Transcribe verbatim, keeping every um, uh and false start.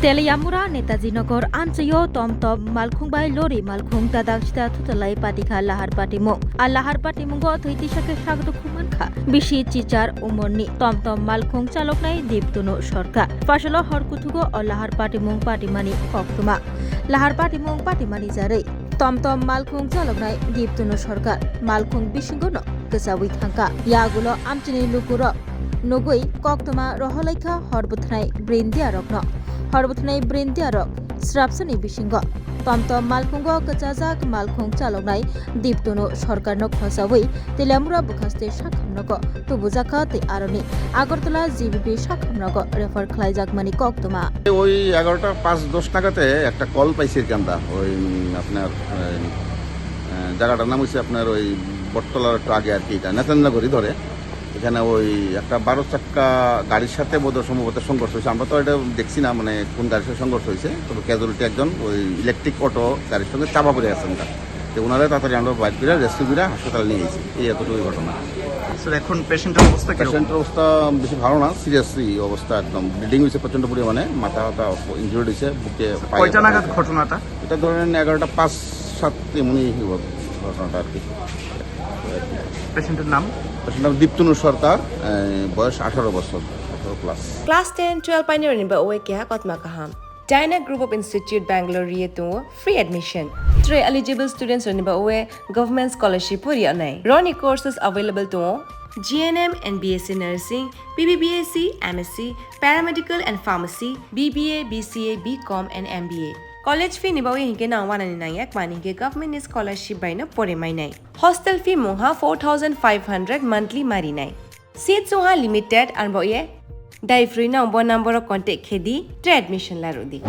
Teliamura Netaji Nagar anchaio tom tom malkhung bai lori malkhung dadak sida thutalai patikha lahar patimung. A lahar patimungo thwi tisa khe sak dukhu mankha bisi chichar umorni. Tom tom malkhung chaloknai Diptunu Sarkar. Phasalo hor kuthugo o lahar patimung patimani koktwma. Lahar patimung patimani jarwi tom tom malkhung chaloknai Diptunu Sarkar malkhung bisingono kwchaui thangkha. Yagulo amchini lukurok nugui koktwma roholaikha hor bwthanai brindiarokno. Hor bwthanai brindiarok srapsani bisingo tom tom malkhungo kwchajak malkhung chaloknai Diptunu Sarkarno khosaui Teliamura bwkhaste sakhamnogo tubujakha tei aroni Agartala G B P sakhamnogo refer khlaijakmani koktwma. ওই এগারোটা পাঁচ দশ নাগাদে একটা কল পাইছি আর কি আমরা, ওই উম, আপনার আহ, আহ, জায়গাটার নাম হচ্ছে আপনার ওই বটতলার একটু আগে আর কি, এটা নেতাজিনগরই ধরে। এখানে ওই একটা বারো চাক্কা গাড়ির সাথে বোধহয় সম্ভবত সংঘর্ষ হয়েছে। আমরা তো এটা দেখছি না, মানে কোন গাড়ির সাথে সংঘর্ষ হয়েছে, তবে ক্যাজুয়ালিটি একজন ওই ইলেকট্রিক অটো গাড়ির সঙ্গে চাপা পড়ে আছেন তার। তো ওনারা তাড়াতাড়ি আমরা বাইর করে রেস্কিউ করে হাসপাতালে নিয়ে গেছি। এই এতটুকুই ঘটনা। স্যার, এখন পেশেন্টের অবস্থা কিরকম? পেশেন্টের অবস্থা বেশি ভালো না, সিরিয়াসলি অবস্থা একদম। ব্লিডিং হয়েছে প্রচণ্ড পরিমাণে, মাথা ব্যথা ইনজুর্ড হয়েছে, বুকে পায়ে কয়টা ব্যথা নাগাদ হয়েছে। ঘটনাটা? এটা ধরেন এগারোটা পাঁচ সাত এমনই ঘটনাটা আর কি। পেশেন্টের নাম? পেশেন্ট নাম দীপ্তনু সরকার, এ, বয়স আঠারো বছর, আঠারো plus. Class ten, twelve painirokni ba oe keha kotma kaham. Dyna Group of Institute Bangalore ri tongo free admission. Tre eligible students rokni ba oe government scholarship pori anai. Roni courses available tongo G N M and B S C nursing, B B B S C, M S C, paramedical and pharmacy, B B A, B C A, B Com and M B A. College fee ni ba oe hinke nang wanani nangya kmani hinke government ni scholarship bai no pore mainai. Hostel fee mungha four thousand five hundred monthly marinai. Seat sungha limited arbo ye. Dai free nang bo number o contact khedi tre admission larudi.